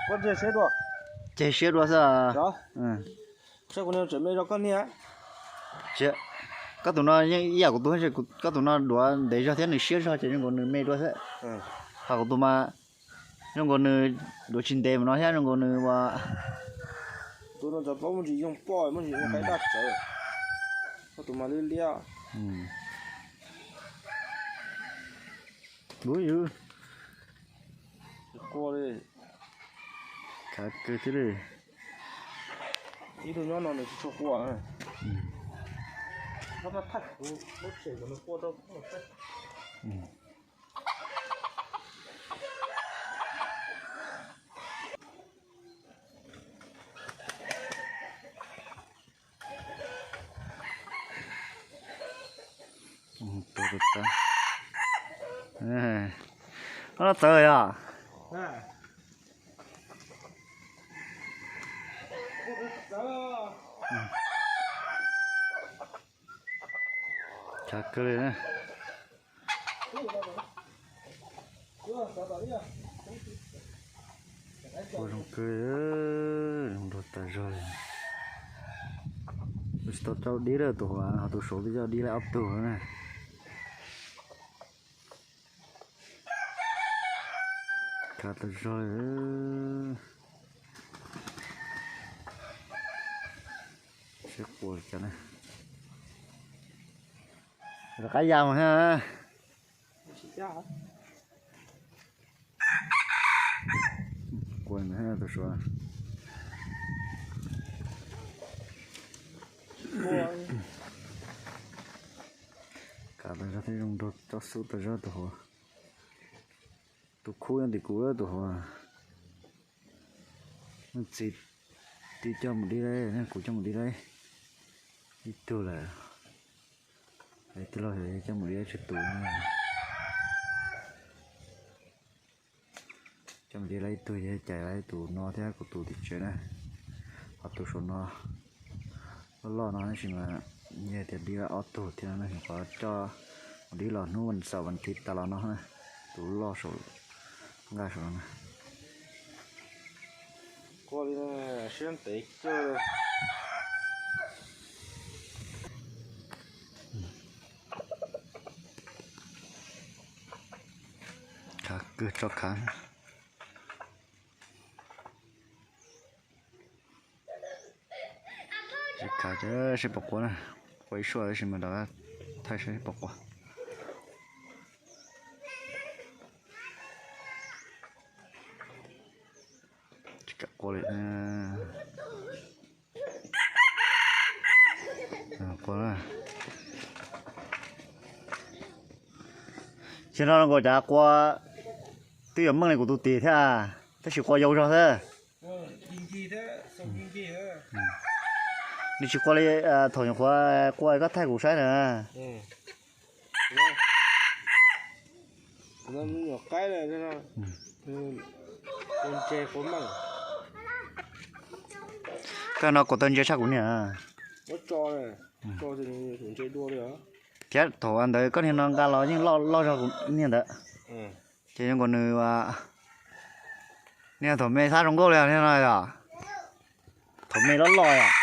Koj ntse siab dua. Ntse siab dua xwb. Saib kuv niag tseem me zog koj niag. Koj tus no yeej ib yam kuv tus, koj tus no duav ntev zog thiab nws siab zog ces zoo nkaus nws me dua xwb. Ho kuv tus mas zoo nkaus nws duav tsis ntev mas no thiab zoo nkaus nws ua. Tus no cov plaub muaj ntsis yoog poj muaj ntsis yoog qaib daj tsawv. Koj tus mas liab liab. Lub yus. Qua li. Khav kawg thiab li. Ib tug nyob no nws tsis tshua qua. Lub tsev nws qua rau. Ob no txawv yom. Khav kawg li na. Ua zoo kawg, zoo nraug tas zog li. Kuv tsis tau rau dib lawm tus hauv, ho tus saud twb coj dib laib ob tug na. Khav tas zog li. Seb qua li cas na. Rov qab ya mus thiab. Qua tus suav. Khav tas zog thiab zoo nraug coj xub tas zog tus hauv. Tus khub nyob tim kuv tus hauv. Leej txiv twb coj mus dib laib, kuv coj mus dib laib ib tug lawm. Tij laug coj mus dib laib tsawg tus. Coj mus dib laib ib tug, cais laib tus no thiab kuv tus tim tsev na. Ho tus saum no loj loj no tab sis mas yog tias dib laib ob tug thiab no, qhov coj mus dib los hnub vas xaum vas thiv tas los no, tus loj saum nqaj saum no na. Qua li siab ntev kawg. Khav kawg tso khav. Khav seb puas qua na, qua ib suab tab sis mas rov qab thaij seb puas qua. Tsis kam qua li. Qua na. Xyov no nkaus cas qua twb yuav meej li kuv tus tim thiab, tab sis qua yau zog xwb. Nws tsis qua li thaum nyuam qhuav qua koj thaij kuv saib na. Koj no kuv tau ntse tshaj kuv niag. Thiab thaum ntawd koj niag no nqa los yeej loj loj zog kuv niag ntawd. Ces zoo nkaus nws, niag thaum me xab zoo nkauj li niag no yom. Thaum me loj loj yom.